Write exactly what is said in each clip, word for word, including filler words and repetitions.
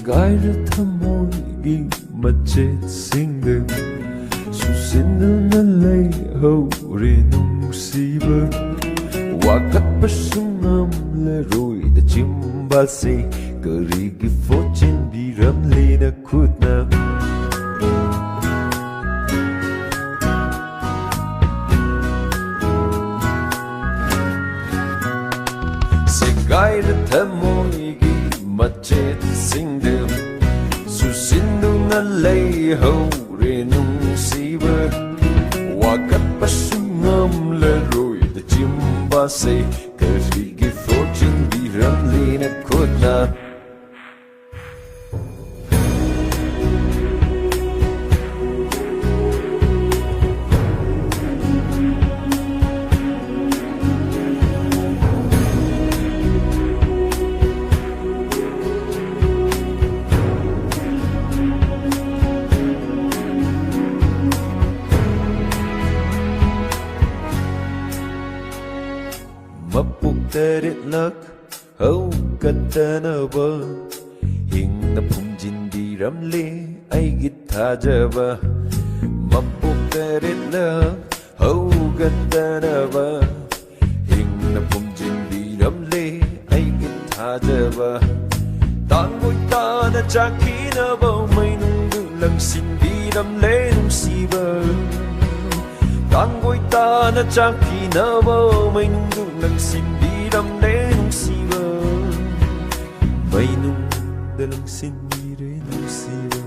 ꯒꯥꯏꯔ ꯊꯃꯣꯏꯒꯤ ꯃꯆꯦꯠꯁꯤꯡꯗ ꯁꯨꯁꯤꯟꯗꯨꯅ ꯂꯩꯍꯧꯔꯦ ꯅꯨꯡꯁꯤꯕ꯫ ꯋꯥꯀꯠꯄꯁꯨ ꯉꯝꯂꯔꯣꯏꯗ ꯆꯤꯝꯕꯥꯜꯁꯦ, ꯀꯔꯤꯒꯤ ꯐꯣꯠꯆꯤꯟꯕꯤꯔꯝꯂꯦ ꯅꯈꯨꯠꯅ? ꯁꯦꯒꯥꯏꯔ ꯊꯃꯣꯏꯒꯤ ꯃꯆꯦꯠꯁꯤꯡꯗ ꯁꯨꯁꯤꯟꯗꯨꯅ ꯂꯩꯍꯧꯔꯦ ꯅꯨꯡꯁꯤꯕ꯫ ꯋꯥꯀꯠꯄꯁꯨ ꯉꯝꯂꯔꯣꯏꯗ ꯆꯤꯝꯕꯥꯜꯁꯦ, ꯀꯔꯤꯒꯤ ꯐꯣꯠꯆꯤꯟꯕꯤꯔꯝꯂꯦ ꯅꯈꯨꯠꯅ? ꯃꯄꯣꯛ ꯇꯔꯦꯠꯂꯛ ꯍꯧꯒꯠꯇꯅꯕ ꯍꯤꯡꯅ ꯐꯨꯝꯖꯤꯟꯕꯤꯔꯝꯂꯦ ꯑꯩꯒꯤ ꯊꯥꯖꯕ꯫ ꯃꯄꯣꯛ ꯇꯔꯦꯠꯂꯛ ꯍꯧꯒꯠꯇꯅꯕ ꯍꯤꯡꯅ ꯐꯨꯝꯖꯤꯟꯕꯤꯔꯝꯂꯦ ꯑꯩꯒꯤ ꯊꯥꯖꯕ꯫ ꯇꯥꯡꯒꯣꯏ ꯇꯥꯅ ꯆꯥꯛꯈꯤꯅꯕ ꯃꯩꯅꯨꯡꯗꯨ ꯂꯪꯁꯤꯟꯕꯤꯔꯝꯂꯦ ꯅꯨꯡꯁꯤꯕ꯫ ꯇꯥꯡꯒꯣꯏ ꯇꯥꯅ ꯆꯥꯛꯈꯤꯅꯕ ꯃꯩꯅꯨꯡꯗꯨ ꯂꯪꯁꯤꯟꯕꯤꯔꯝꯂꯦ ꯅꯨꯡꯁꯤꯕ꯫ ꯃꯩꯅꯨꯡꯗ ꯂꯪꯁꯤꯟꯕꯤꯔꯦ ꯅꯨꯡꯁꯤꯕ꯫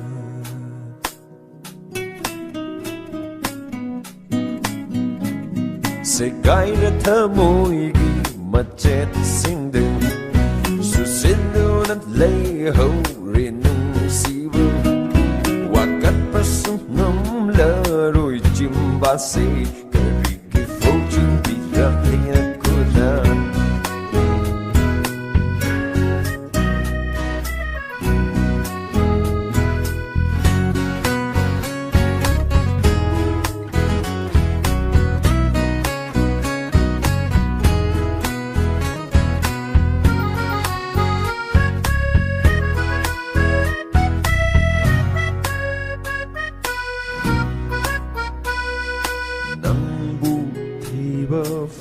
ꯁꯦꯒꯥꯏꯔ ꯊꯃꯣꯏꯒꯤ ꯃꯆꯦꯠꯁꯤꯡꯗ ꯁꯨꯁꯤꯟꯗꯨꯅ ꯂꯩꯍꯧꯔꯦ ꯅꯨꯡꯁꯤꯕ꯫ ꯋꯥꯀꯠꯄꯁꯨ ꯉꯝꯂꯔꯣꯏ ꯆꯤꯝꯕꯥꯜꯁꯦ, ꯀꯔꯤꯒꯤ ꯐꯣꯠꯆꯤꯟꯕꯤꯔꯝꯂꯦ ꯅꯈꯨꯠꯅ?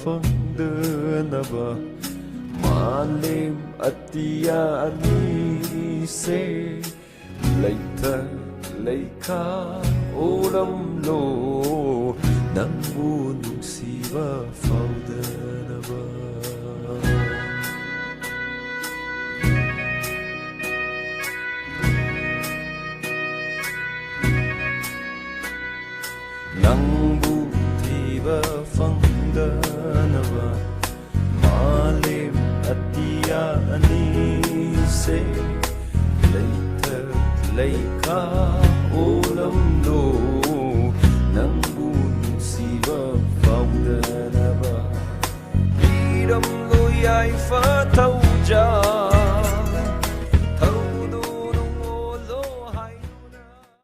ꯐꯪꯗꯅꯕ ꯃꯥꯂꯦꯝ ꯑꯇꯤꯌꯥ ꯑꯅꯤꯁꯦ ꯂꯩꯊꯛ ꯂꯩꯈꯥ ꯑꯣꯜꯂꯝꯂꯣ, ꯅꯪꯕꯨ ꯅꯨꯡꯁꯤꯕ ꯐꯥꯎꯗꯅꯕ꯫ ꯅꯪꯕꯨ ꯊꯤꯕ ꯐꯪꯗꯅꯕ ꯃꯥꯂꯦꯝ ꯑꯇꯤꯌꯥ ꯑꯅꯤꯁꯦ ꯂꯩꯊꯛ ꯂꯩꯈꯥ ꯑꯣꯜꯂꯝꯂꯣ, ꯅꯪꯕꯨ ꯅꯨꯡꯁꯤꯕ ꯐꯥꯎꯗꯅꯕ꯫ ꯄꯤꯔꯝꯂꯣ ꯌꯥꯏꯐ ꯊꯧꯖꯥꯜ